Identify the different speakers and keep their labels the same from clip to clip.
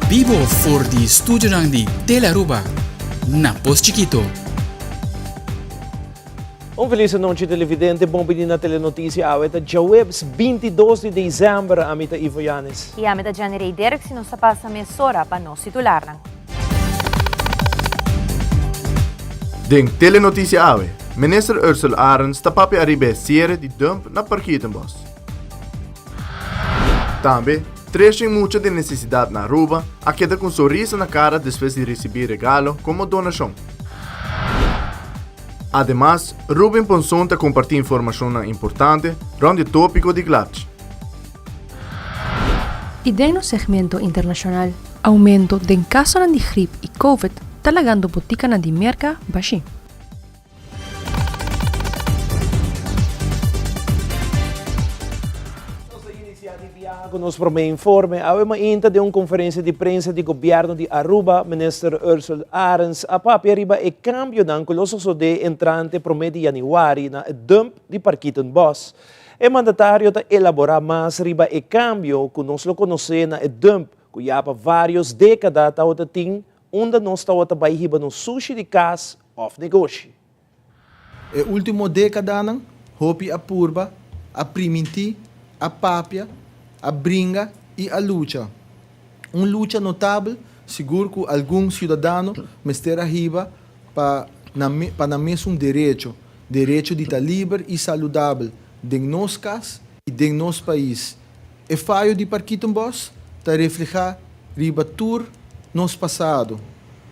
Speaker 1: bibo for di studionan di Telearuba na Pos Chikito.
Speaker 2: Un felis anochi televidente, bon bini na Telenoticia. Awe ta djaweps 22 di december. Ami ta Ivo Yanes.
Speaker 3: I ami ta Jenny Rey Derks i nos ta pasa mesora pa nos titularnan.
Speaker 4: Den Telenoticia awe, Minister Ursell Arends ta papia ariba e siere di dump na Parkietenbos. Tambe, treshen mucha den nesesidat na Aruba a keda ku un sonrisa na kara despues di risibí regalo komo donashon. Ademas, Ruben Ponson ta kompartí informashonnan importante rònt di tópiko di Glatch.
Speaker 5: I den nos segmento internashonal. Oumento den kasonan di grip i covid ta lagando botikanan di Merka bashí.
Speaker 2: Nos ta inicia di biaha cu nos prome informe. Awe mainta den un conferencia di prensa di gobierno di Aruba, Minister Ursell Arends a papia riba e cambionan cu lo sosode entrante prome di januari na e dump di Parkietenbos. E mandatario ta elabora mas riba e cambio cu nos lo conoce na e dump cu ya pa varios decada tawata tin unda nos tawata bay hiba nos sushi di cas of negoshi.
Speaker 6: E último dékadanan hopi a purba, a primintí, a papia, a bringa i a lucha. Un lucha notabel sigur ku algun siudadano mester a hiba pa nan pa nan mesun derecho, derecho di ta liber i saludabel den nos kas i den nos pais. E fayo di Parkietenbos ta reflehá riba tur nos pasado,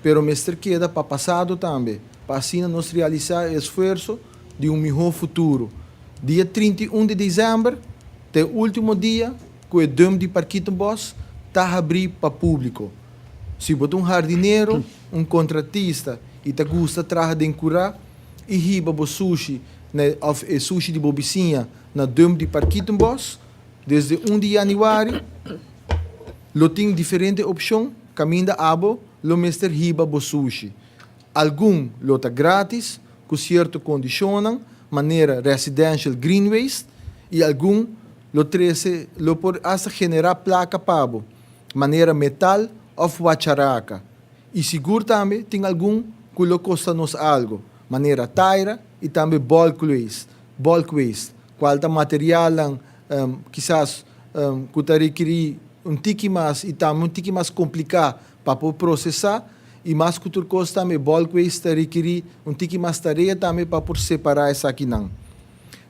Speaker 6: pero mester keda pa pasado tambe, pa asina nos realisá e esfuerso di un mihó futuro. Dia 31 di desèmber ta e último dia ku e dump di Parkietenbos ta habrí pa públiko. Si bo ta un hardinero, un kontratista i ta gusta traha den kurá i hiba bo sushi na òf e sushi di bo bisiña na dump di Parkietenbos, Desde un di yanüari lo tin diferente opshon kaminda abo lo mester hiba bo sushi. Algun lo ta gratis ku sierto kondishonnan manera residential green waste i algun lo trese lo por asta generá plaka pa bo manera metal òf wacharaka. I sigur tambe tin algun ku lo kosta nos algo manera taira i tambe bulk waste, bulk waste. Cual ta materialnan kisas cu ta rekeri un tiki mas y tambe un tiki mas complica pa por procesa y mas cu tur cos tambe e bulk waste ta rekeri un tiki mas tarea tambe pa por separa esakinan.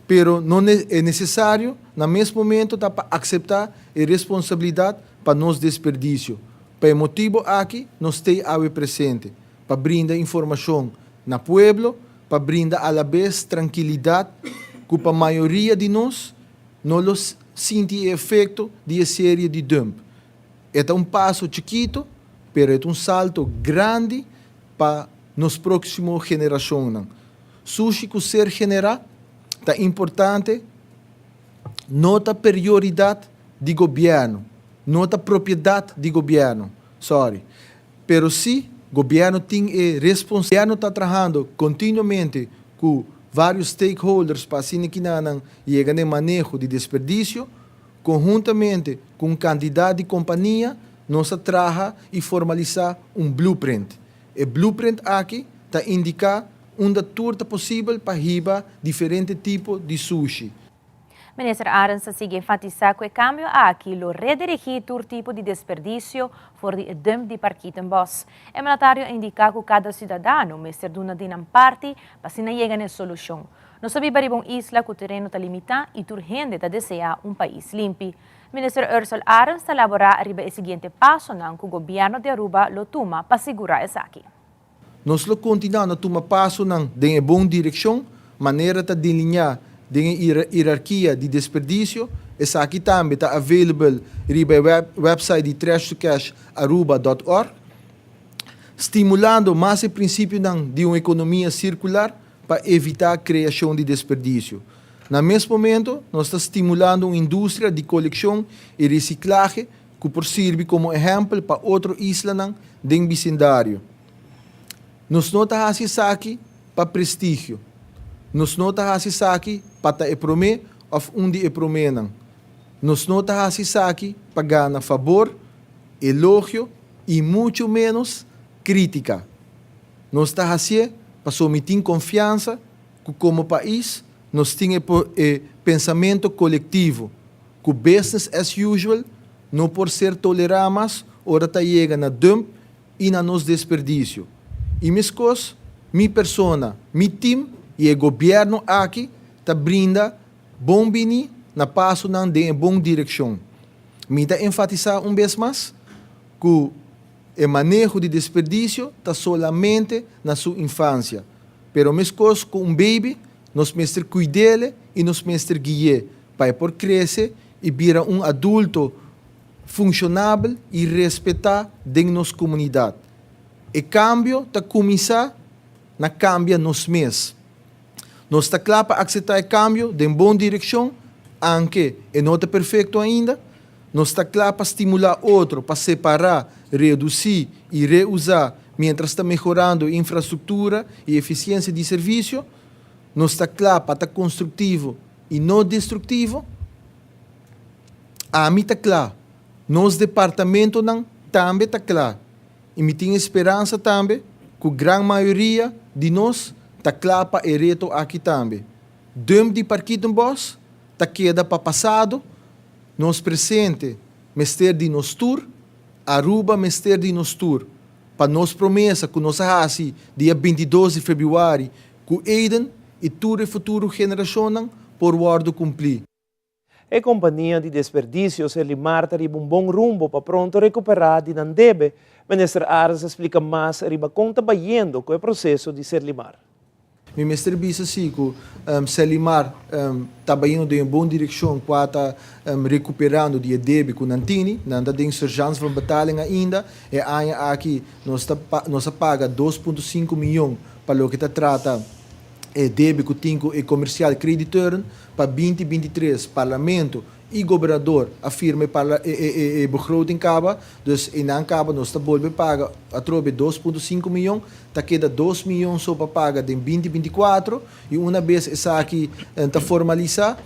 Speaker 6: Pero no e necesario na mes momento ta pa acepta e responsabilidad pa nos desperdicio. Pa e motibo aki nos tey awe presente pa brinda informacion na pueblo pa brinda alabes trankilidat ku pa mayoria di nos no lo sinti e efekto di e serie di dump. E ta un paso chikito, pero e ta un salto grandi pa nos próksimo generashonnan. Sushi ku ser generá ta importante, no ta perioridat di gobièrnu, no ta propiedat di gobièrnu, sorry. Pero si gobierno tin e respons. Gobierno ta trahando continuamente cu varios stakeholders pa asina kinanan yega na e maneho di desperdicio. Conhuntamente cu un cantidad di compania nos a traha y formalisa un blueprint. E blueprint aki ta indica unda tur ta posibel pa hiba diferente tipo di sushi.
Speaker 3: Minister Arends a sigui enfatisá ku e kambio aki lo rederigí tur tipo di desperdisio for di e dump di Parkietenbos. E mandatario a indiká ku kada siudadano mester duna di nan parti pa asina yega na e solushon. Nos ta biba riba un isla ku tereno ta limitá i tur hende ta deseá un pais limpi. Minister Ursell Arends ta laborá riba e siguiente pasonan ku gobièrnu di Aruba lo tuma pa sigurá esaki.
Speaker 6: Nos lo kontinuá na tuma pasonan den e bon direkshon, manera ta delineá den e hierarkia di desperdisio. Esaki tambe ta available riba e website di trashtocasharuba dot org. Stimulando mas e prinsipionan di un ekonomia sirkular pa evitá kreashon di desperdisio. Na mes momento, nos ta stimulando un industria di kolekshon i resiklahe ku por sirbi komo ehèmpel pa otro islanan den bisindario. Nos no ta hasi esaki pa prestigio. Nos no ta hasi esaki pa ta e promé òf un di e proménan. Nos no ta hasi esaki pa gana fabor, elogio i muchu ménos krítika. Nos ta hasié pasobra mi tin konfiansa ku komo pais nos tin e e pensamentu kolektivo ku business as usual no por ser tolerá mas ora ta yega na dump i na nos desperdisio. I meskos mi persona, mi tim i e gobièrnu aki ta brinda bon bini na pasonan den e bon direkshon. Mi ta enfatisá un bes mas ku e maneho di desperdisio ta solamente na su infansia. Pero meskos ku un beibi, nos mester kuid'ele i nos mester gui'é pa e por krese i bira un adulto funshonabel i respetá den nos komunidat. E kambio ta kuminsá na kambia nos mes. Nos ta kla pa akseptá e kambio den bon direkshon, anke e no ta perfekto ainda. Nos ta kla pa stimulá otro pa separá, redusí i reusá miéntras ta mehorando infrastruktura i efisiensia di servisio. Nos ta kla pa ta konstruktivo i no destruktivo. Ami ta kla, nos departamentonan tambe ta kla i mi tin e speransa tambe ku gran mayoria di nos ta kla pa e reto aki tambe. Dump di Parkietenbos ta keda pa pasado, nos presente mester di nos tur, Aruba mester di nos tur, pa nos promesa ku nos a hasi dia 22 di febrüari ku Eden i tur e futuro generashonnan por wòrdu kumplí.
Speaker 2: E kompania di desperdisio Serlimar ta riba un bon rumbo pa pronto rekuperá di nan debe. Minister Arends a splika mas riba kon ta bayendo ku e proseso di Serlimar.
Speaker 6: Mi mester bisa si ku Serlimar ta bayendo den e bon direkshon kua ta rekuperando di e debe ku nan tini. Nan ta den surgeance van betaling ainda. E aña aki nos ta nos a paga 2.5 miyon pa loke ta trata e debe ku tin ku e komersial krediteuren. Pa 2023 Parlamento y Gobernador a firma e parla e e e begroting caba, dus eynan caba nos ta bolbe paga atrobe 2.5 miyon, ta keda 2 miyon so pa paga den 2024 y una bes esaki ta formalisa,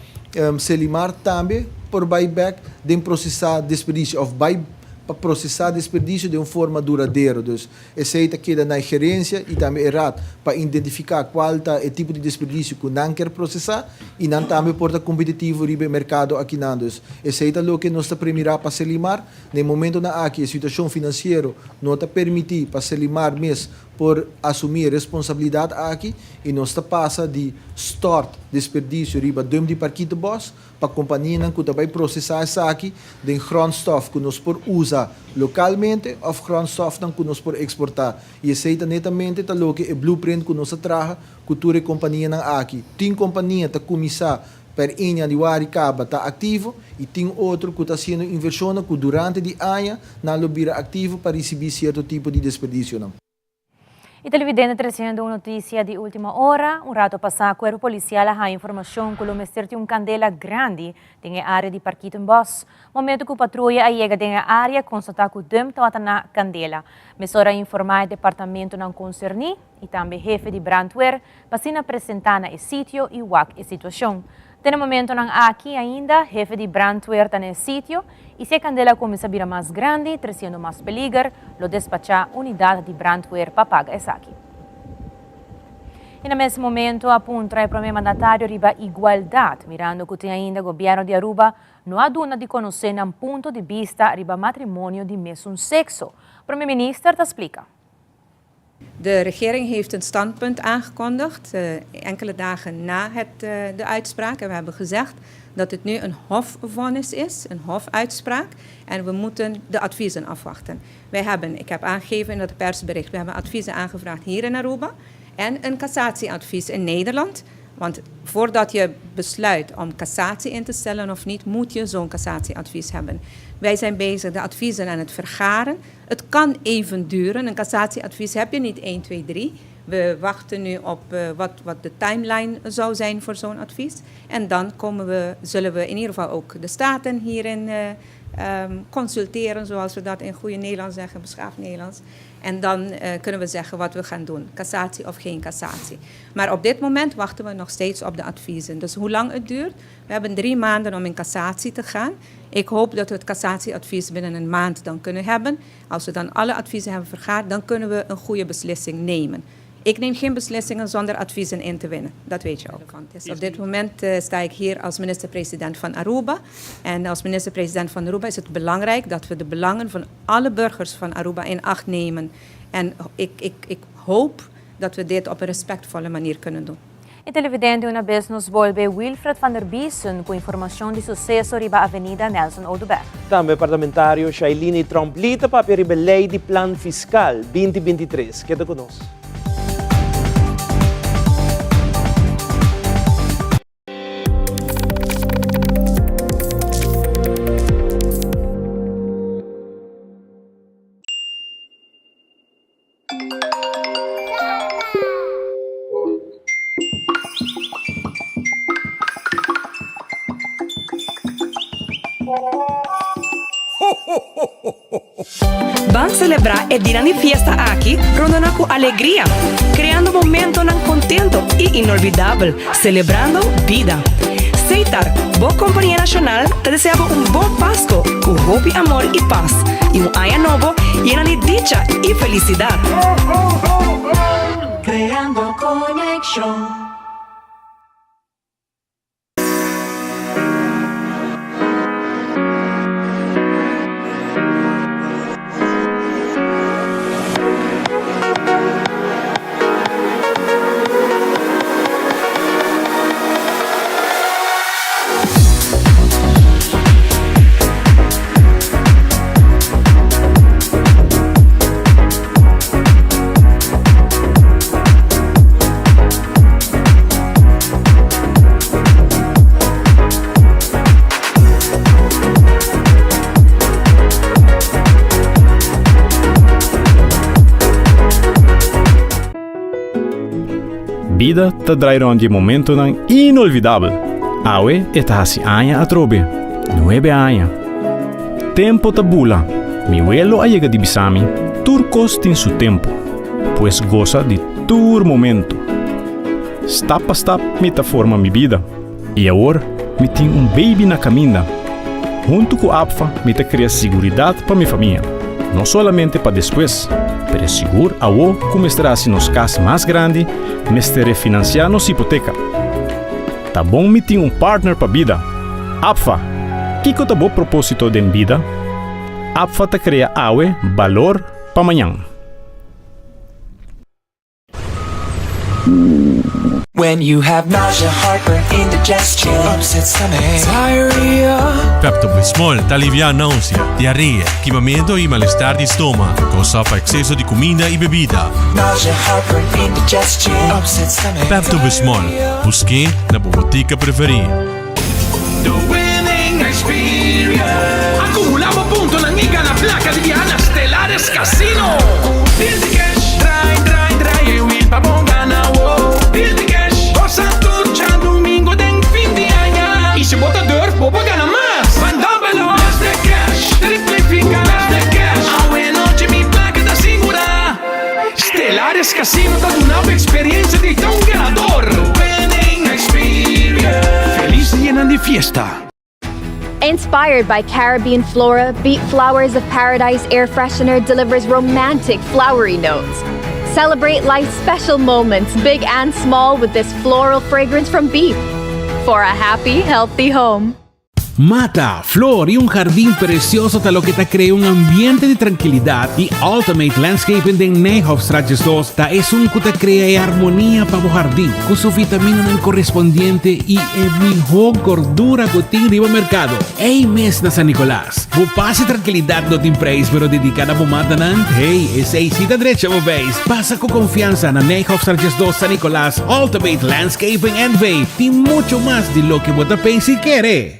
Speaker 6: Selimar tambe por bay bek den procesa desperdicio of bay pa procesa desperdicio den un forma duradero. Dus Esei ta keda na e gerencia y tambe e raad pa identifica cual ta e tipo di desperdicio cu nan kier procesa y nan tambe por ta competitivo riba e mercado akinan. Dus esei ta loke nos ta premira pa Selimar. Na e momentonan aki e situacion financiero no ta permiti pa Selimar mes por asumi e responsabilidad aki y nos ta pasa di stort desperdicio riba dump di Parkietenbos pa kompanianan ku ta bai prosesá esaki den grondstof ku nos por usa lokalmente òf grondstofnan ku nos por eksportá. I esei ta netamente ta loke e blueprint ku nos a traha ku tur e kompanianan aki. Tin kompania ta kuminsá per ein yanüari kaba ta aktivo i tin otro ku ta hasiendo invershonnan ku durante di aña nan lo bira aktivo pa risibí sierto tipo di desperdisionan.
Speaker 3: Y televidente treciendo un noticia di ultima ora, un rato pasa cuerpo policial a haya informacion cu lo mester tin un candela grandi den e area di Parkietenbos. Momento cu patruya a yega den e area constata cu dump tabata na candela. Mesora a informa e departamentonan concerni y tambe hefe di brandweer pa asina presenta na e sitio y wak e situacion. Te na momentonan aki ainda hefe di brandweer ta na e sitio y si e candela cuminsa bira mas grandi, treciendo mas peliger, lo despacha unidad di brandweer pa paga esaki. Y na mes momento a puntra e prome mandatario riba igualdad, mirando cu te ainda gobierno di Aruba no a duna di conoce nan punto di bista riba matrimonio di mesun sexo. Prome Minister ta splica.
Speaker 7: De regering heeft een standpunt aangekondigd enkele dagen na het, de uitspraak. En we hebben gezegd dat het nu een hofvonnis is, een hofuitspraak. En we moeten de adviezen afwachten. Wij hebben, ik heb aangegeven in dat persbericht, we hebben adviezen aangevraagd hier in Aruba en een cassatieadvies in Nederland. Want voordat je besluit om cassatie in te stellen of niet, moet je zo'n cassatieadvies hebben. Wij zijn bezig de adviezen aan het vergaren. Het kan even duren. Een cassatieadvies heb je niet 1, 2, 3. We wachten nu op wat de timeline zou zijn voor zo'n advies. En dan komen we, zullen we in ieder geval ook de Staten hierin Consulteren, zoals we dat in goede Nederlands zeggen, beschaafd Nederlands. En dan kunnen we zeggen wat we gaan doen, cassatie of geen cassatie. Maar op dit moment wachten we nog steeds op de adviezen. Dus hoe lang het duurt? We hebben 3 maanden om in cassatie te gaan. Ik hoop dat we het cassatieadvies binnen een maand dan kunnen hebben. Als we dan alle adviezen hebben vergaard, dan kunnen we een goede beslissing nemen. Ik neem geen beslissingen zonder adviezen in te winnen. Dat weet je ook. Dus op dit moment sta ik hier als minister-president van Aruba. En als minister-president van Aruba is het belangrijk dat we de belangen van alle burgers van Aruba in acht nemen. En ik, ik, ik hoop dat we dit op een respectvolle manier kunnen doen.
Speaker 3: E televidente una bes nos bolbe Wilfred van der Biesen cu informacion di suceso riba Avenida Nelson Oduber.
Speaker 2: Tambe parlamentario Shailini Tromp-Lee ta papia riba e ley di plan fiscal binti binti tres. Keda cu nos.
Speaker 8: Ban selebrá e dianan di fiesta aki rondoná ku alegria, kreando momentonan kontento i inolvidabel, selebrando bida. Seitar, bo kompania nashonal, ta desea bo un bon Pasko ku hopi amor i pas, i un aña nobo yena di dicha i felisidat.
Speaker 9: Creando conexion.
Speaker 10: Bida ta drai rond di e momentonan inolvidabel. Awe e ta hasi aña atrobe. Nuebe aña. Tempo ta bula. Mi welo a yega di bisa mi, tur kos tin su tempo. Pues gosa di tur momento. Stap pa stap mi ta forma mi bida. I awor mi tin un baby na kaminda. Huntu ku APFA mi ta krea siguridat pa mi famia. No solamente pa despues, pero sigur awo ku mester hasi nos kas mas grandi, mester refinansiá nos hipoteka. Ta bon mi tin un partner pa bida. APFA! Kiko ta bo propósito den bida? APFA ta krea awe balor pa mañan.
Speaker 9: When you have nausea, heartburn, indigestion, upset stomach, diarrhea.
Speaker 11: Pepto-Bismol ta aliviá nausea, diarea, kimamentu i malestar di stoma, kousá pa ekseso di kuminda i bebida.
Speaker 9: Nausea, heartburn, indigestion, upset stomach,
Speaker 11: Pepto-Bismol, busk'é na bo botika preferí.
Speaker 12: The winning experience. Acumula bo puntonan y gana placa di biaha na Stellares Casino. Deal di cash, draai, draai, draai e wiel pa bo gana, wo. Deal di cash, gosa tur djadumingo den fin di aña. Y si bo ta durf, bo por gana mas. Van dobbelo, mas de cash, triplifica, mas de cash. Awe nochi mi placa ta sigura. Stellares Casino ta duna bo experiencia di ta un ganador. Winning experience. Feliz dianan di fiesta.
Speaker 13: Inspired by Caribbean flora, Beat Flowers of Paradise air freshener delivers romantic flowery notes. Celebrate life's special moments, big and small, with this floral fragrance from Beep. For a happy, healthy home.
Speaker 1: Mata, flor y un jardin precioso ta loke ta crea un ambiente di trankilidad y Ultimate Landscaping den Nijhofstraat 2 ta esun cu ta crea e armonia pa bo jardin cu su vitaminanan correspondiente y e miho gordura cu tin riba mercado. Ey mes na San Nicolas. Bo paz y trankilidad no tin prijs pero dedica na bo matanan, hey, esey si ta drecha bo beis. Pasa cu confiansa na Nijhofstraat 2 San Nicolas, Ultimate Landscaping NV tin mucho mas di loke bo ta pensa y kere.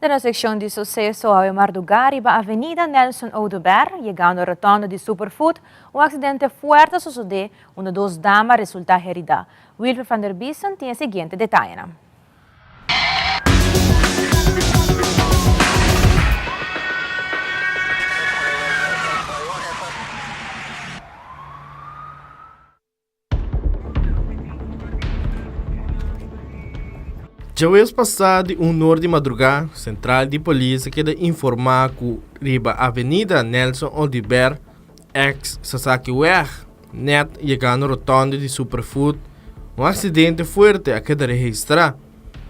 Speaker 3: Den nos seccion di suceso awe marduga riba Avenida Nelson Oduber, yegando rotonde di Superfood, un accidente fuerte a sosode unda dos dama a resulta herida. Wilfred van der Biesen tin e siguiente detayenan.
Speaker 4: Djawees pasá di un or di madrugá, sentral di polis a keda informá ku riba Avenida Nelson Oduber, ex Sasakiweg, nèt yegando rotònde di Superfood, un aksidente fuerte a keda registrá,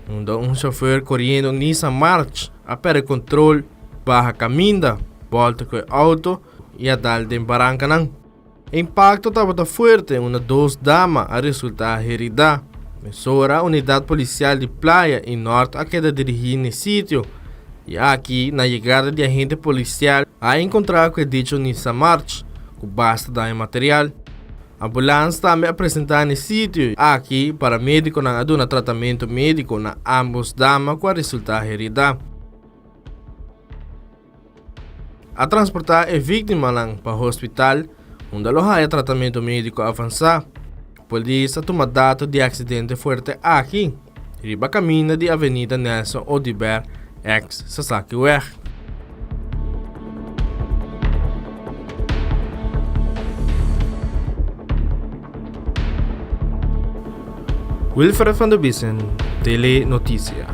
Speaker 4: unda un shofèr koriendo Nissan March a pèrdè kontrol, baha kaminda, bòlta ku e outo i a dal den barankanan. E impakto tabata fuerte unda dos dama a resultá heridá. Mesora unidat polisial di Playa i Nort a keda dirigí n'e sitio i aki na yegada di agente polisial a enkontrá ku e dicho Nissan March ku basta daño material. Ambulans tambe a presentá n'e sitio i aki paramedikonan a duna tratamentu médiko na ámbos dama ku a resultá heridá. A transportá e víktimanan pa hospital unda lo haya tratamentu médiko avansá. Polis a tuma dato di e aksidente fuerte aki riba kaminda di Avenida Nelson Oduber ex Sasakiweg. Wilfred van der Biesen, Tele Noticia.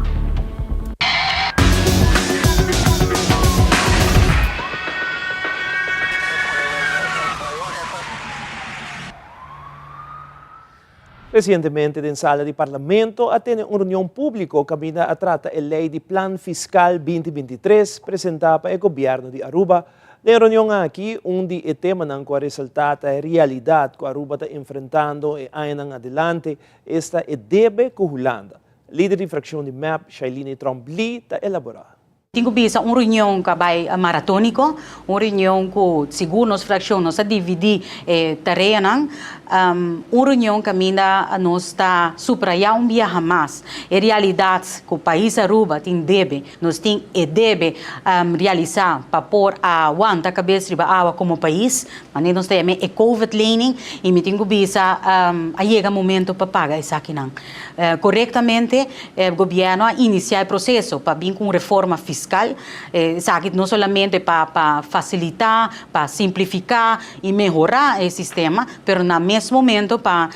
Speaker 2: Resientemente den sala di Parlamento a tene un reunion publico caminda a trata e ley di Plan Fiscal 2023 presenta pa e Gobierno di Aruba. Den e reunion aki, un di e temanan cu a resalta ta e realidad cu Aruba ta enfrentando e añanan adelante, esta e debe cu Hulanda. Lider di fraccion di mep, Shailene Tromp-Lee, ta elabora.
Speaker 14: Tin ku bisa un reunion ku a bai maratóniko, un reunion ku sigur nos frakshon nos a dividí e tareanan, un reunion kaminda nos ta suprayá un biaha mas e realidat ku pais Aruba tin debe, nos tin e debe realisá pa por a wanta kabes riba awa komo pais, manera nos ta yam'é e covid lening, i mi tin ku bisa a yega momento pa paga esakinan. Korektamente gobièrnu a inisiá e proseso pa bin ku un reforma fiskal. Esaki no solamente pa pa fasilitá, pa simplifiká i mehorá e sistema, pero na mes momento pa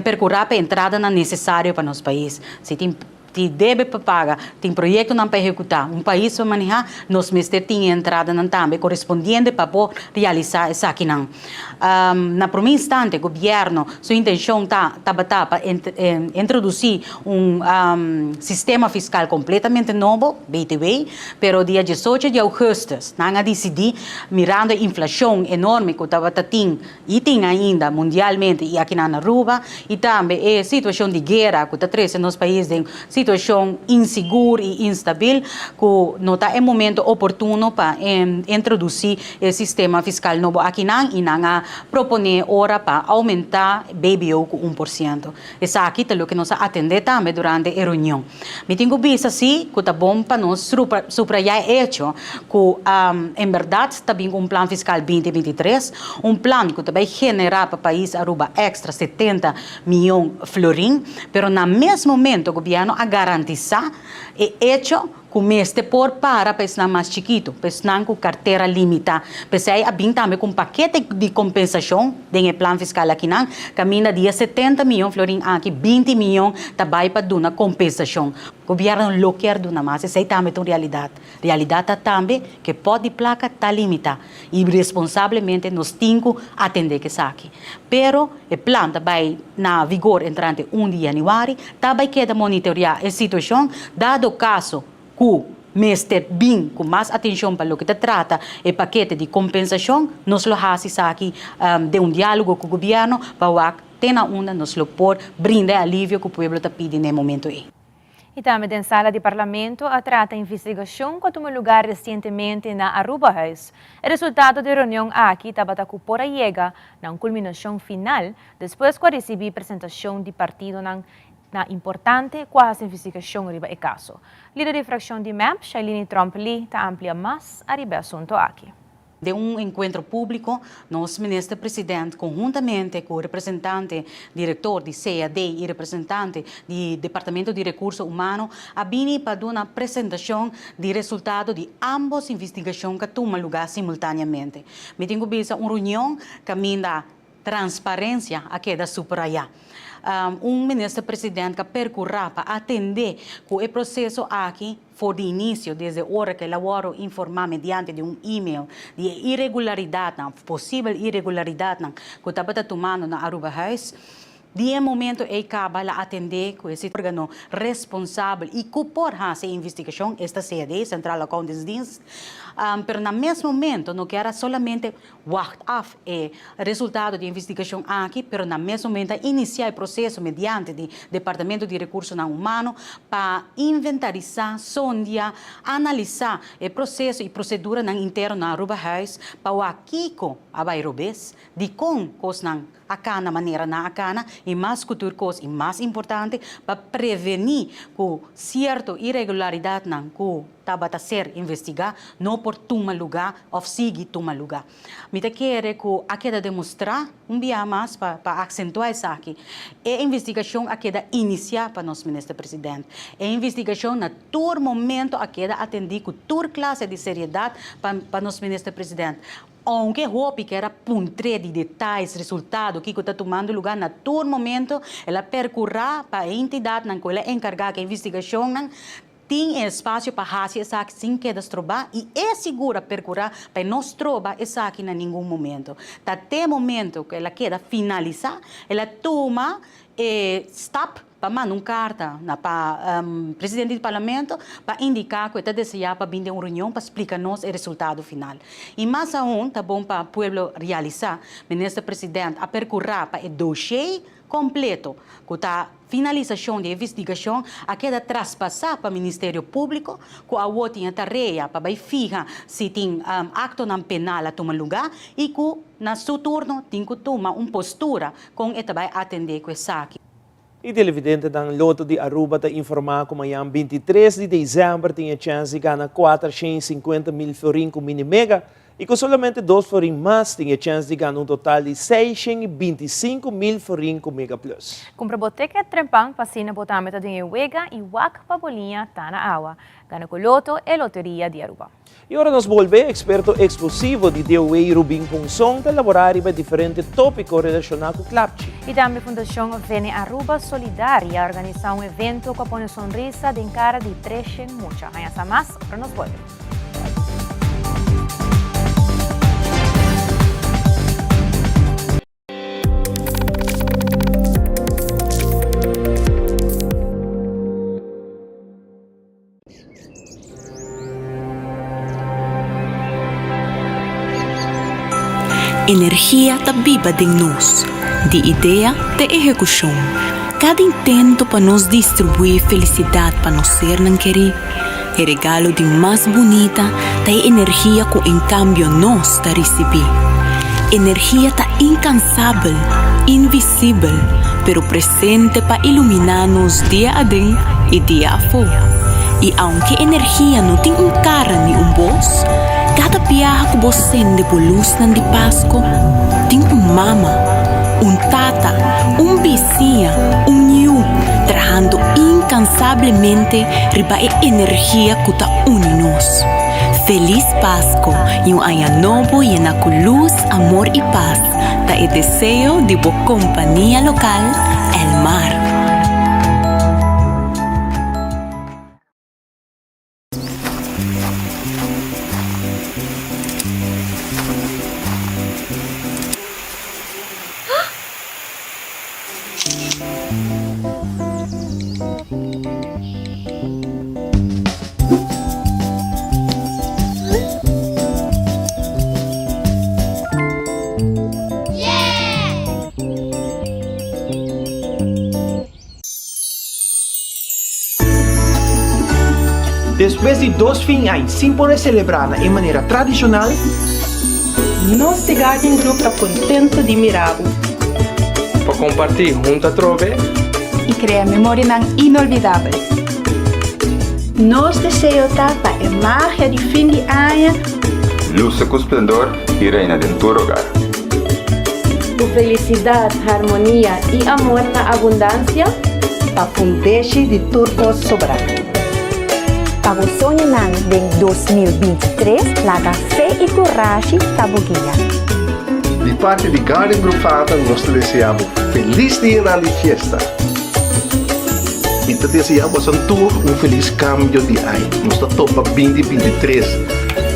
Speaker 14: perkurá pa e entradanan nesesario pa nos pais. Si tin tin debe pa paga, tin proyektonan pa ehekutá, un pais pa manehá, nos mester tin e entradanan tambe korespondiente pa por realisá esakinan. Na promé instante gobièrnu su intenshon ta tabata pa introdusí un sistema fiskal kompletamente nobo, btw, pero dia diesocho di ougùstùs nan a disidí, mirando e inflashon enorme ku tabata tin i tin ainda mundialmente i akinan na Aruba i tambe e situashon di guera ku ta trese nos pais den situashon insigur i instabil, ku no ta e momento oportuno pa introdusí E sistema fiskal nobo akinan i nan a proponé ora pa oumentá BBO ku 1%. Esaki ta loke nos a atendé tambe durante e reunion. Mi tin ku bisa sí ku ta bon pa nos subrayá e echo ku en bèrdat ta bin ku un plan fiskal binti 23, un plan ku ta bai generá pa pais Aruba èkstra 70 mion florin, pero na mes momento gobièrnu a garantisá e echo ku mester por para pa esnan mas chikitu, pa esnan ku kartera limitá. P'esei a bin tambe ku un pakete di kompensashon den e plan fiskal akinan, kaminda di e 70 miyon florin aki, 20 miyon ta bai pa duna kompensashon. Gobièrnu lo kier duna mas, esei tambe ta un realidat. Realidat ta tambe ku e pòt di plaka ta limitá i responsablemente nos tin ku atendé ku esaki. Pero e plan ta bai na vigor entrante un di yanüari, ta bai keda monitoreá e situashon, dado kaso ku mester bin ku mas atenshon pa loke ta trata e pakete di kompensashon, nos lo hasi esaki den un diálogo ku gobièrnu pa wak te na unda nos lo por brinda e alivio ku pueblo ta pidi na e momento ei.
Speaker 3: Y tambe den sala di Parlamento a trata investigacion cu a tuma lugar recientemente na Arubahuis. E resultado di e reunion aki tabata cu por a yega na un culminacion final despues cu a ricibi presentacion di partidonan na importante cu a haci investigacion riba e caso. Lider di fraccion di mep, Shailene Tromp-Lee, ta amplia mas ariba e asunto aki.
Speaker 14: Den un enkuentro públiko, nos Minister President konhuntamente ku representante direktor di CAD i representante di Departamento di Rekurso Humano a bini pa duna presentashon di resultado di ámbos investigashon ku a tuma lugá simultáneamente. Mi tin ku bisa un reunion kaminda. Transparencia a keda subraya. Un minister president ka percura pa atende cu e proceso aki for di inicio, desde ora cu el a wordo informa mediante di un email di e irregularidadnan of posibel irregularidadnan cu tabata tumando na Arubahuis. Di e momento ei caba la atende cu e organo responsabel y cu por haci e investigacion, esta CAD, Centrale Accountantsdienst, pero na mes momento no kier a solamente wacht af e resultado di e investigashon aki, pero na mes momento a inisiá e proseso mediante di Departamento di Rekursonan Humano pa inventarisá, sondia, analisá e proseso i proseduranan interno na Arubahuis pa wak kiko a bai robes, dikon kosnan a kana manera nan a kana i mas ku tur kos i mas importante pa prevení ku sierto iregularidatnan ku tabata ser investigá no por tuma lugá òf sigui tuma lugá. Mi ta kere ku a keda demostrá un biaha mas pa pa aksentuá esaki. E investigashon a keda inisiá pa nos Minister President. E investigashon na tur momento a keda atendí ku tur klase di seriedat pa pa nos Minister President. Ounke hopi ker a puntr'é di detayes, resultado, kiko ta tumando lugá na tur momento, el a perkurá pa e entidatnan ku el a enkargá ku e investigashonnan tin e espasio pa hasi esaki sin keda strobá i e sigur a perkurá pa e no stroba esaki na ningun momento. Ta te momento ku el a keda finalisá, el a tuma e stap pa manda un karta na pa presidente di parlamento pa indiká ku e ta deseá pa bin den un reunion pa splika nos e resultado final. I mas aun ta bon pa pueblo realisá, minister president a perkurá pa e doshé kompleto ku ta finalisashon di e investigashon a keda traspasá pa Ministerio Públiko ku awor tin e tarea pa bai fiha si tin aktonan penal a tuma lugá i ku na su turno tin ku tuma un postura kon e ta bai atendé ku esaki.
Speaker 2: E televidentenan Lotto di Aruba ta informa cu mañan 23 di december tin e chens di gana 450 mil florin cu Mini Mega y cu solamente dos florin mas tin e chens di gana un total di 625 mil florin cu Mega Plus.
Speaker 3: Cumpra bo ticket trempan pa asina bo tambe ta den e wega y wak pa bo liña ta na awa. Gana cu Lotto, e loteria di Aruba.
Speaker 2: I ora nos bolbe, eksperto eksklusivo di DOW Rubin Ponson ta elaborá riba diferente tópiko relashoná ku klapchi.
Speaker 3: I tambe Fundashon Vene Aruba Solidaria a organisá un evento ku a pone sonrisa den kara di treshen mucha. Haña sa mas ora nos bolbe.
Speaker 15: Energia ta biba den nos, di idea te ehekushon. Kada intento pa nos distribuí felisidat pa nos sernan kerí. E regalo di mas bunita ta e energia ku en kambio nos ta risibí. Energia ta inkansabel, invisibel, pero presente pa iluminá nos dia aden i dia afó. I aunke energia no tin un kara ni un bos, kada biaha ku bo sende bo lusnan di Pasko, tin un mama, un tata, un bisiña, un yu, trahando inkansablemente riba e energia ku ta uni nos. Felis Pasko i un aña nobo yena ku lus, amor i pas ta e deseo di bo kompania lokal Elmar.
Speaker 16: Despues di dos fin añ sin por e selebrá na e manera tradishonal,
Speaker 17: Nos di Guardian Group ta contento di mira bo.
Speaker 18: Pa comparti hunto atrobe.
Speaker 19: Y crea memorianan inolvidabel.
Speaker 20: Nos deseo ta pa e magia di fin di aña.
Speaker 21: Luce cu splendor y reina den tur hogar.
Speaker 22: Cu felicidad, harmonia y amor na abundancia.
Speaker 23: Pa fundeshi di tur cos sobra.
Speaker 24: Pa bo soñonan den 2023 laga fe y curashi ta bo guia.
Speaker 5: Di parti di Garden Group Fata nos ta desea bo felis dianan di fiesta. Mi ta desea boso tur un felis cambio di aña. Nos ta topa binti 23.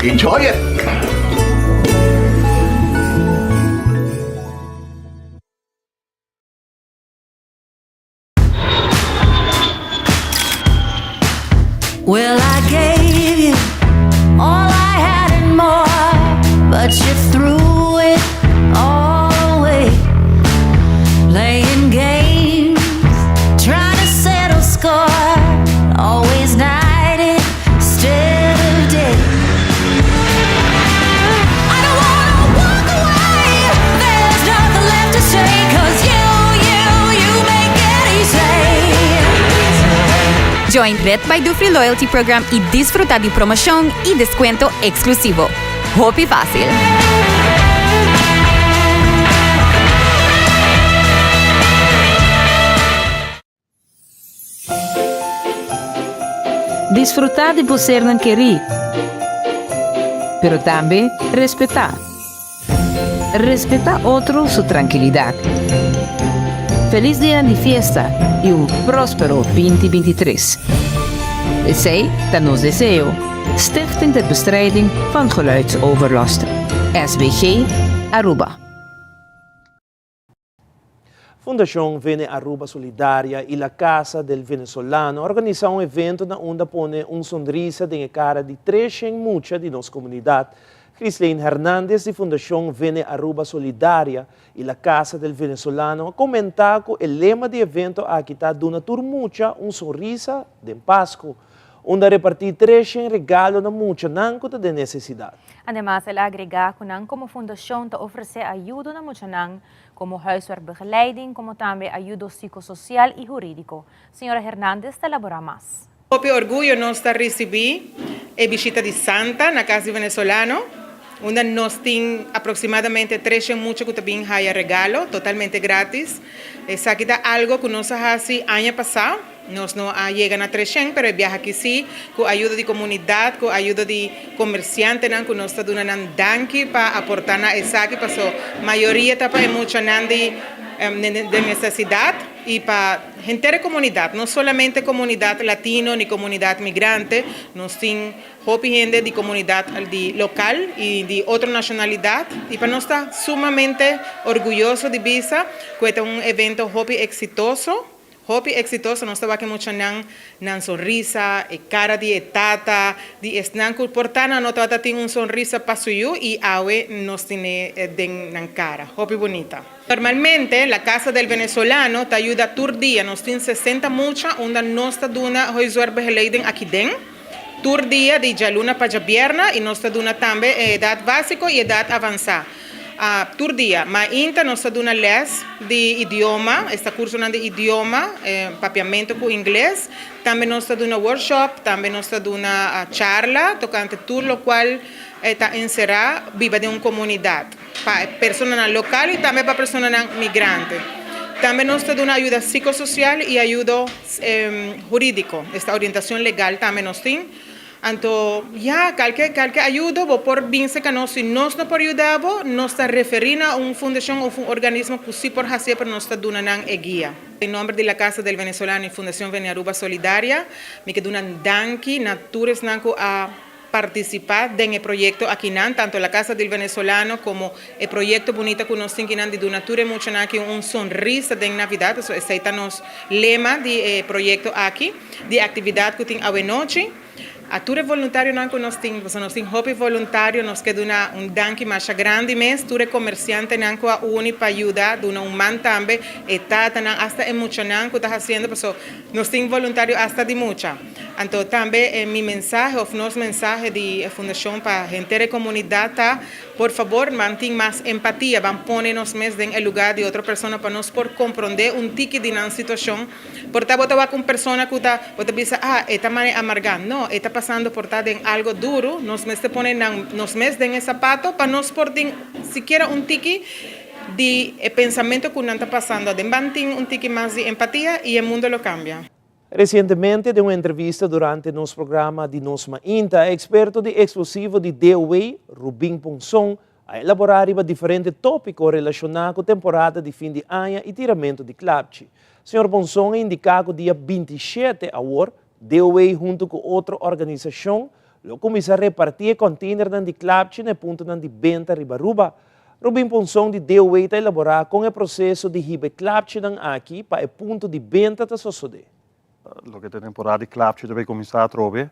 Speaker 5: Enjoy it!
Speaker 6: Well, I gave you all I had and more, but you threw it all away. Playing games, trying to settle score, always night instead of day. I don't wanna walk away. There's nothing left to say, 'cause you, you, you make it easy.
Speaker 7: Join Red by Dufry Loyalty Program y disfruta di promocion y descuento exclusivo. Hopi facil!
Speaker 8: Disfrutá di bo sernan kerí, pero tambe respetá. Respetá otro su trankilidat. Felis dianan di fiesta i un próspero 2023. Esei ta nos deseo, Stichting ter Bestrijding van Geluidsoverlast, SBG, Aruba.
Speaker 2: Fundacion Vene Aruba Solidaria y La Casa del Venezolano a organisa un evento na unda pone un sonrisa den e cara di treshen mucha di nos comunidad. Ghislaine Hernandez di Fundacion Vene Aruba Solidaria y La Casa del Venezolano a comenta cu e lema di evento aki ta duna tur mucha un sonrisa den Pasco, unda a reparti treshen regalo na muchanan cu ta den necesidad.
Speaker 3: Ademas el a agrega cu nan como fundacion ta ofrece ayudo na muchanan Como huiswerkbegeleiding como tambe ayudo psicosocial y huridico. Señora Hernandez ta elabora mas.
Speaker 25: Hopi orguyo nos ta ricibi e bishita di Santa na Cas di Venezolano, unda nos tin aproximadamente treshen mucha cu ta bin haya regalo totalmente gratis. Esaki ta algo cu nos a haci aña pasa. Nos no a yega na treshen, pero e biaha aki sí, ku ayudo di komunidat, ku ayudo di komersiantenan ku nos ta duna nan danki pa aportá na esaki, paso mayoria ta pa e muchanan di den nesesidat i pa henter e komunidat, no solamente komunidat latino ni komunidat migrante, nos tin hopi hende di komunidat di lokal i di otro nashonalidat i pa nos ta sumamente orguyoso di bisa ku e ta un evento hopi eksitoso. Hopi exitoso, nos ta wak e muchanan, nan sonrisa, e cara di e tata, di esnan cu por ta nan no tabata tin un sonrisa pa su yu y awe nos tine den nan cara. Hopi bunita. Normalmente La Casa del Venezolano ta yuda tur dia, nos tin 60 mucha unda nos ta duna huiswerkbegeleiding aki den tur dia di djaluna pa djabierna y nos ta duna tambe e edad basico y edad avansa. Tur dia, mainta nos ta duna les di idioma, esta cursonan di idioma, papiamento cu ingles. Tambe nos ta duna workshop, tambe nos ta duna charla tocante tur locual ta encera biba den un comunidad, pa personanan local y tambe pa personanan migrante. Tambe nos ta duna ayuda psicosocial y ayudo huridico, esta orientacion legal tambe nos tin. Anto, ya, kalke, kalke ayudo bo por bin serka nos. Si nos no por yuda bo, nos ta referí na un fundashon òf un organismo ku sí por hasié, pero nos ta duna nan e guia. Den nomber di La Casa del Venezolano i Fundacion Venearuba Solidaria, mi ke duna danki na tur esnan ku a partisipá den e proyekto akinan, tanto La Casa del Venezolano komo e proyekto bunita ku nos tin kinan di duna tur e muchanan aki un sonrisa den Navidat. Pasobra esei ta nos lema di e proyekto aki. Di actividad cu tin awenochi. A tur e voluntarionan cu nos tin, pasobra nos tin hopi voluntario, nos ke duna un danki masha grandi mes. Tur e comerciantenan cu a uni pa yuda duna un man tambe, e tatanan, hasta e muchanan cu ta haciendo, pasobra nos tin voluntario hasta di mucha. Anto tambe mi mensahe of nos mensahe di e fundacion pa henter e comunidad ta, Por fabor, ban tin mas empatia, ban pone nos mes den e lugar di otro persona pa nos por compronde un tiki di nan situacion. Por ta bo ta wak un persona ku ta, bo ta bisa, ah, e ta mane amargá. No, e ta pasando por ta den algo duru. Nos mester pone nan, nos mes den e sapato pa nos por tin sikiera un tiki di e pensamentu ku nan ta pasando aden. Ban tin un tiki mas di empatia i e mundo lo kambia.
Speaker 2: Resientemente den un entrevista durante nos programa di Nos Mainta, e eksperto di eksplosivo di DOW, Rubin Ponson, a elaborá riba diferente tópiko relashoná ku temporada di fin di aña i tiramentu di klapchi. Señor Ponson a indiká ku dia 27 awor, DOW huntu ku otro organisashon lo kuminsá repartí e kònteinernan di klapchi na e puntonan di benta riba Aruba. Rubin Ponson di DOW ta elaborá kon e proseso di hiba e klapchinan aki pa e punto di benta ta sosodé.
Speaker 9: Loke ta e temporada di klapchi ta bay kuminsá atrobe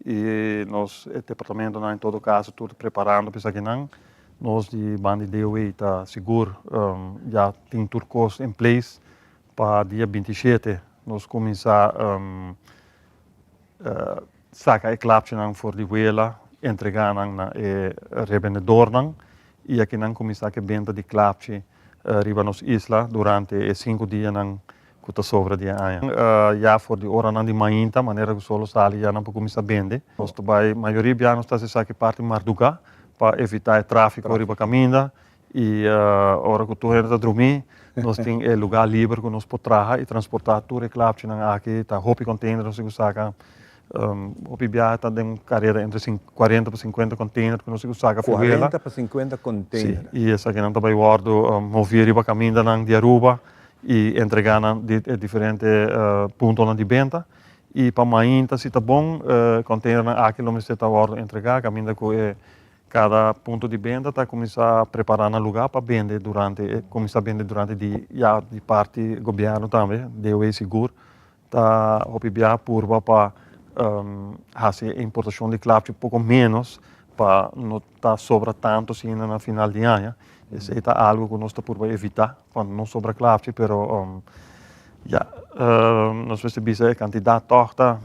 Speaker 9: i nos e departamentonan en todo kaso tur ta preparando pa esakinan. Nos di banda di DOW ta sigur ya tin tur kos in place pa dia 27 nos kuminsá saka e klapchinan for di wela, entregá nan na e rebendedornan i akinan kuminsá ku e benta di klapchi riba nos isla durante e sinku dianan ku ta sobra di e aña. Ya for di oranan di mainta, manera ku sol a sali ya nan por kuminsá bende. Nos ta bai, mayoria bia nos ta hasi esaki parti mardugá pa evitá e tráfiko riba kaminda i ora ku tur hende ta drumí nos tin e lugá liber ku nos por traha i transportá tur e klapchinan aki. Ta hopi container nos tin ku saka. Hopi biaha ta den karera entre 40 pa 50 container ku nos tin ku saka for wela.
Speaker 10: 40 pa 50 container.
Speaker 9: Sí, i esakinan ta bai wòrdu moví riba kamindanan di Aruba i entregá nan di e diferente puntonan di benta. I pa mainta si ta bon, containernan aki lo mester ta wòrdu entregá kaminda ku e kada punto di benta ta kuminsá prepará nan lugá pa bende durante, kuminsá bende durante di ya di parti gobièrnu tambe, DOW sigur ta hopi bia purba pa hasi e importashon di klapchi poko ménos pa no ta sobra tantu asina na final di aña. Esei ta algu ku nos ta purba evitá pa no sobra klapchi, pero ya nos mester bisa e kantidat tòg ta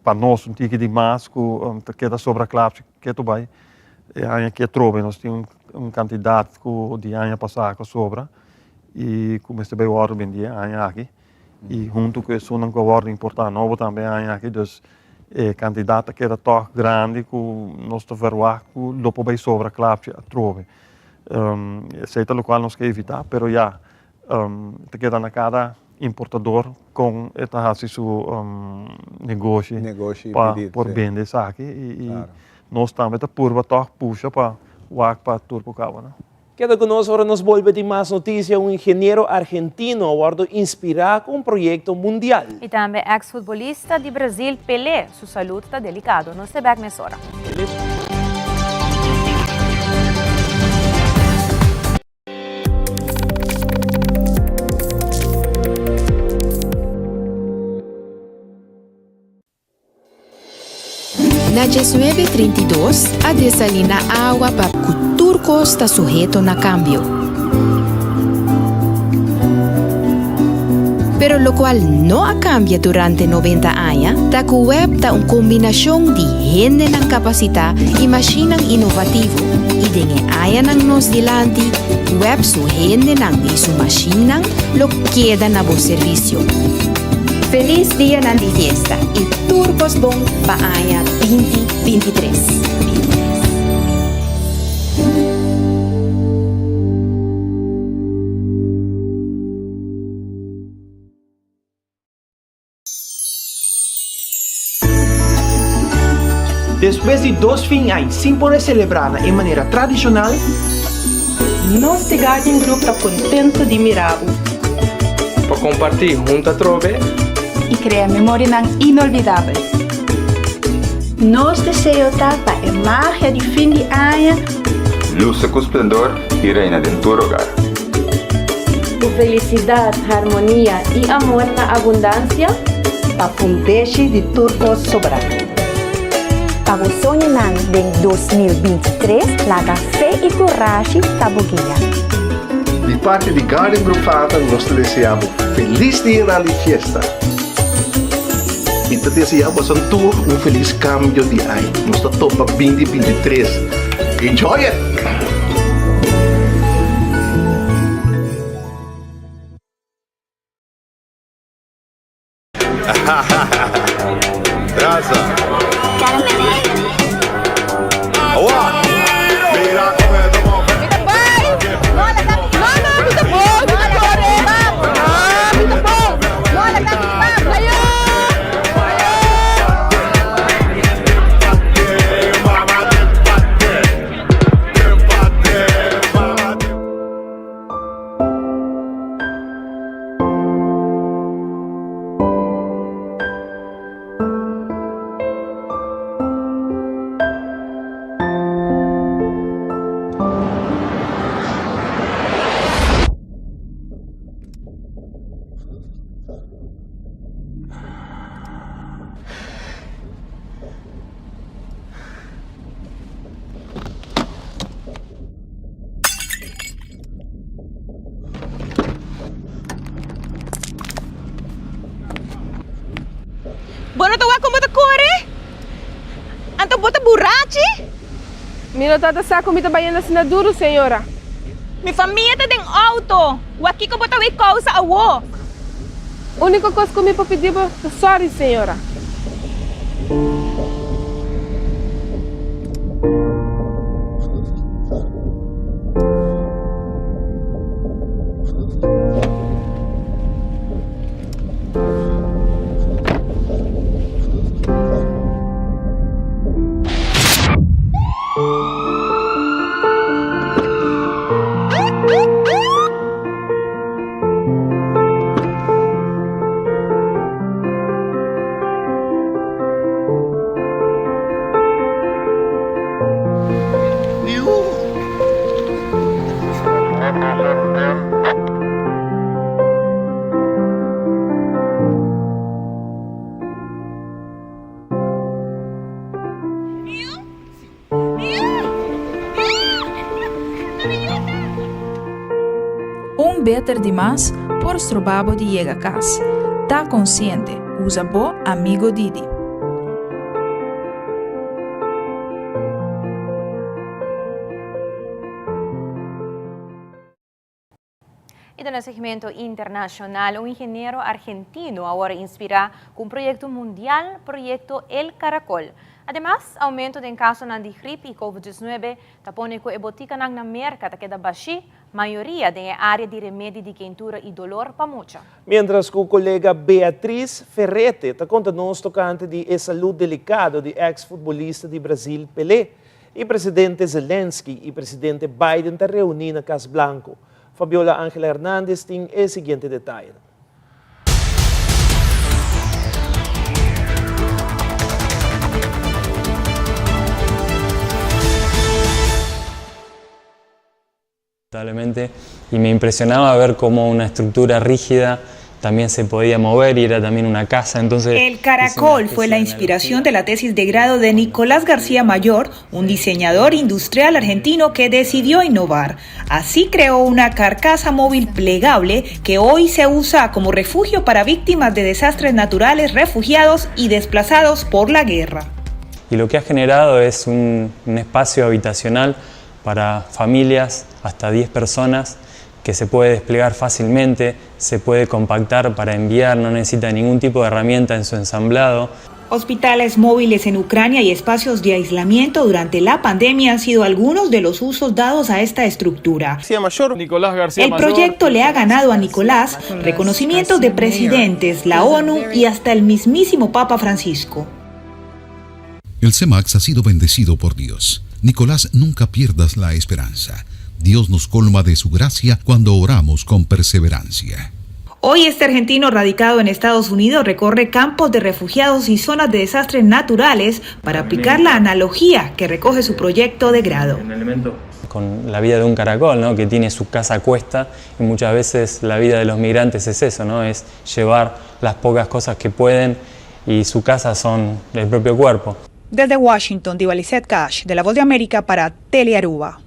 Speaker 9: pa nos un tiki di mas ku ta keda sobra klapchi ketu bai. E aña aki atrobe nos tin un kantidat ku di aña pasá ku a sobra i ku mester bai wòrdu bendí e aña aki. I huntu ku esunnan ku a wòrdu importá nobo tambe e aña aki, dus e kantidat ta keda tòg grandi ku nos ta verwagt ku lo por bai sobra klapchi atrobe. Esei ta lokual nos ke evitá, pero ya, ta keda na kada importador kon e ta hasi su negoshi pa por bende esaki i nos tambe ta purba tòg pusha pa wak pa tur por kaba, no.
Speaker 2: Keda ku nos ora nos bolbe tin mas notisia, un ingeniero argentino a wòrdu inspirá ku un proyekto mundial.
Speaker 3: I tambe eks futbolista di Brazil Pelé su salud ta delikado. Nos ta bèk mesora.
Speaker 11: Na diesnuebe 32 a desalina awa pa ku tur kos ta suheto na kambio. Pero lokual no a kambia durante 90 aña ta ku web ta un kombinashon di hendenan kapasitá i mashinnan inovativo i den e añanan nos dilanti web su hendenan i su mashinnan lo keda na bo servisio. Feliz dianan di fiesta y tur cos bon pa aña 2023.
Speaker 16: Despues di dos fin añ sin por e selebrá na e manera tradishonal,
Speaker 17: Nos di Guardian Group ta contento di mira bo.
Speaker 18: Pa comparti hunto atrobe.
Speaker 19: Y crea memorianan inolvidabel.
Speaker 20: Nos deseo ta pa e magia di fin di aña.
Speaker 21: Luce cu splendor y reina den tur hogar.
Speaker 22: Cu felicidad, harmonia y amor na abundancia.
Speaker 23: Pa fundeshi di tur cos sobra.
Speaker 24: Pa bo soñonan den 2023 laga fe i kurashi ta bo guia.
Speaker 5: Di parti di Garden Group Fata nos ta desea bo felis dianan di fiesta. Mi ta desea boso tur un felis cambio di aña. Nos ta topa 2023. Enjoy it!
Speaker 1: ta burachi?
Speaker 4: Mi no tabata sa ku mi ta bayendo asina duru, señora.
Speaker 1: Mi famia ta den outo. Wak kiko bo ta wei kousa awo.
Speaker 4: Úniko kos ku mi por pidi bo ta sòri, señora.
Speaker 19: Un beter di mas por stroba bo di yega cas. Ta consciente, usa bo amigo Didi.
Speaker 3: Y den e segmento internacional, un ingeniero argentino awor a inspira cu un proyecto mundial, Proyecto El Caracol. Ademas, aumento den casonan di grip y covid 19 ta pone cu e boticanan na Merca ta keda bashi, mayoria den e area di remedi di keintura y dolor pa mucha.
Speaker 2: Mientras cu colega Beatriz Ferrete ta conta nos tocante di e salud delicado di ex futbolista di Brasil Pelé. Y presidente Zelensky y presidente Biden ta reuni na Cas Blanco. Fabiola Angela Hernandez tin e siguiente detayenan.
Speaker 10: Lamentablemente, y me impresionaba ver cómo una estructura rígida también se podía mover y era también una casa. Entonces,
Speaker 12: El caracol fue la inspiración de la tesis de grado de Nicolás García Mayor, un diseñador industrial argentino que decidió innovar. Así creó una carcasa móvil plegable que hoy se usa como refugio para víctimas de desastres naturales, refugiados y desplazados por la guerra.
Speaker 10: Y lo que ha generado es un, un espacio habitacional para familias hasta 10 personas que se puede desplegar fácilmente, se puede compactar para enviar, no necesita ningún tipo de herramienta en su ensamblado.
Speaker 12: Hospitales móviles en Ucrania y espacios de aislamiento durante la pandemia han sido algunos de los usos dados a esta estructura.
Speaker 18: Mayor. Nicolás García
Speaker 12: El proyecto le ha ganado a Nicolás reconocimientos de presidentes, la ONU y hasta el mismísimo Papa Francisco.
Speaker 13: El CEMAX ha sido bendecido por Dios. Nicolás, nunca pierdas la esperanza. Dios nos colma de su gracia cuando oramos con perseverancia.
Speaker 12: Hoy este argentino radicado en Estados Unidos recorre campos de refugiados y zonas de desastres naturales para aplicar la analogía que recoge su proyecto de grado.
Speaker 10: Con la vida de un caracol, ¿no? que tiene su casa a cuesta y muchas veces la vida de los migrantes es eso, ¿no? es llevar las pocas cosas que pueden y su casa son el propio cuerpo.
Speaker 12: Desde Washington, Divalicet Cash, de La Voz de América para Telearuba.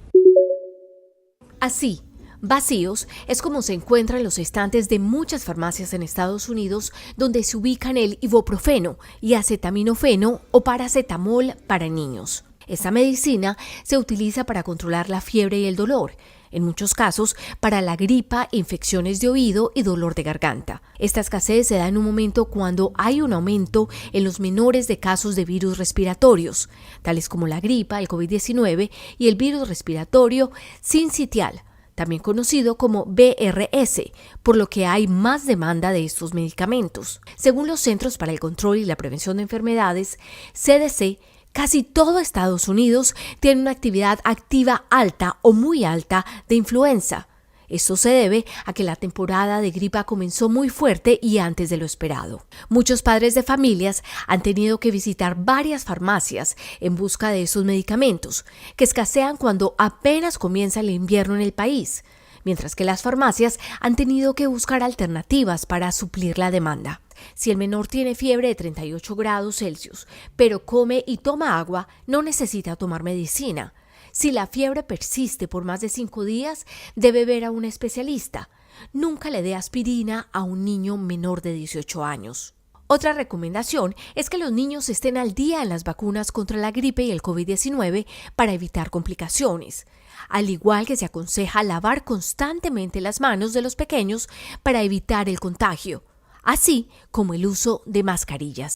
Speaker 26: Así, vacíos es como se encuentran los estantes de muchas farmacias en Estados Unidos donde se ubican el ibuprofeno y acetaminofeno o paracetamol para niños. Esta medicina se utiliza para controlar la fiebre y el dolor, en muchos casos para la gripa, infecciones de oído y dolor de garganta. Esta escasez se da en un momento cuando hay un aumento en los menores de casos de virus respiratorios, tales como la gripa, el COVID-19 y el virus respiratorio sincitial, también conocido como BRS, por lo que hay más demanda de estos medicamentos. Según los Centros para el Control y la Prevención de Enfermedades, CDC, Casi todo Estados Unidos tiene una actividad activa alta o muy alta de influenza. Esto se debe a que la temporada de gripa comenzó muy fuerte y antes de lo esperado. Muchos padres de familias han tenido que visitar varias farmacias en busca de esos medicamentos, que escasean cuando apenas comienza el invierno en el país, mientras que las farmacias han tenido que buscar alternativas para suplir la demanda. Si el menor tiene fiebre de 38 grados Celsius, pero come y toma agua, no necesita tomar medicina. Si la fiebre persiste por más de cinco días, debe ver a un especialista. Nunca le dé aspirina a un niño menor de 18 años. Otra recomendación es que los niños estén al día en las vacunas contra la gripe y el COVID-19 para evitar complicaciones. Al igual que se aconseja lavar constantemente las manos de los pequeños para evitar el contagio, así como el uso de mascarillas.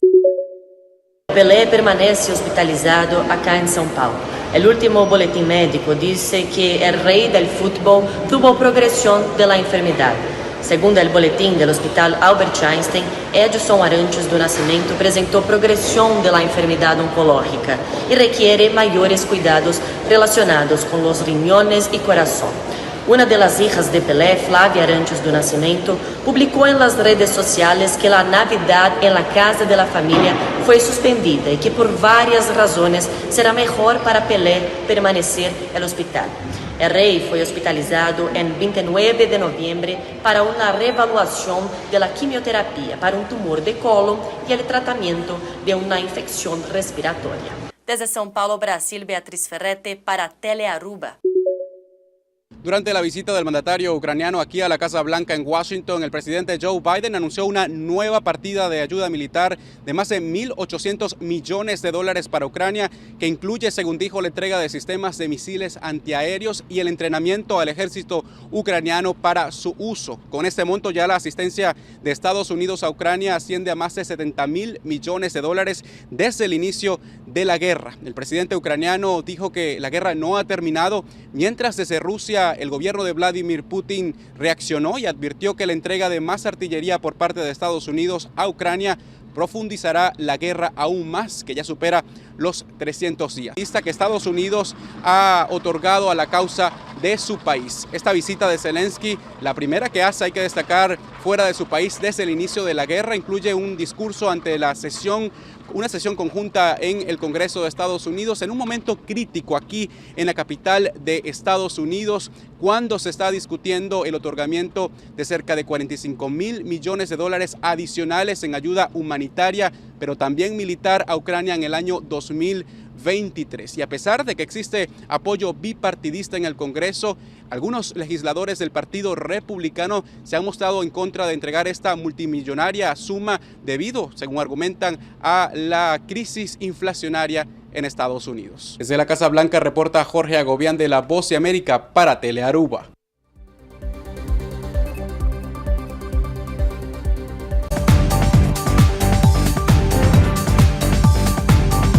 Speaker 6: Pelé permanece hospitalizado acá en São Paulo. El último boletín médico dice que el rey del fútbol tuvo progresión de la enfermedad. Segundo el boletín del Hospital Albert Einstein, Edson Arantes do Nascimento presentó progresión de la enfermedad oncológica y requiere mayores cuidados relacionados con los riñones y corazón. Una de las hijas de Pelé, Flavia Arantes do Nascimento, publicó en las redes sociales que la Navidad en la casa de la familia fue suspendida y que por varias razones será mejor para Pelé permanecer en el hospital. El rey fue hospitalizado en 29 de noviembre para una reevaluación de la quimioterapia para un tumor de colon y el tratamiento de una infección respiratoria. Desde São Paulo, Brasil, Beatriz Ferrete para Telearuba.
Speaker 7: Durante la visita del mandatario ucraniano aquí a la Casa Blanca en Washington, el presidente Joe Biden anunció una nueva partida de ayuda militar de más de 1.800 millones de dólares para Ucrania, que incluye, según dijo, la entrega de sistemas de misiles antiaéreos y el entrenamiento al ejército ucraniano para su uso. Con este monto ya la asistencia de Estados Unidos a Ucrania asciende a más de 70 mil millones de dólares desde el inicio de la guerra. El presidente ucraniano dijo que la guerra no ha terminado, mientras desde Rusia el gobierno de Vladimir Putin reaccionó y advirtió que la entrega de más artillería por parte de Estados Unidos a Ucrania profundizará la guerra aún más, que ya supera los 300 días. Lista que Estados Unidos ha otorgado a la causa de su país. Esta visita de Zelensky, la primera que hace, hay que destacar, fuera de su país desde el inicio de la guerra, incluye un discurso ante la sesión, una sesión conjunta en el Congreso de Estados Unidos, en un momento crítico aquí en la capital de Estados Unidos, cuando se está discutiendo el otorgamiento de cerca de 45 mil millones de dólares adicionales en ayuda humanitaria, pero también militar a Ucrania en el año 2023. Y a pesar de que existe apoyo bipartidista en el Congreso, algunos legisladores del Partido Republicano se han mostrado en contra de entregar esta multimillonaria suma debido, según argumentan, a la crisis inflacionaria en Estados Unidos. Desde la Casa Blanca reporta Jorge Agobián de La Voz de América para Telearuba.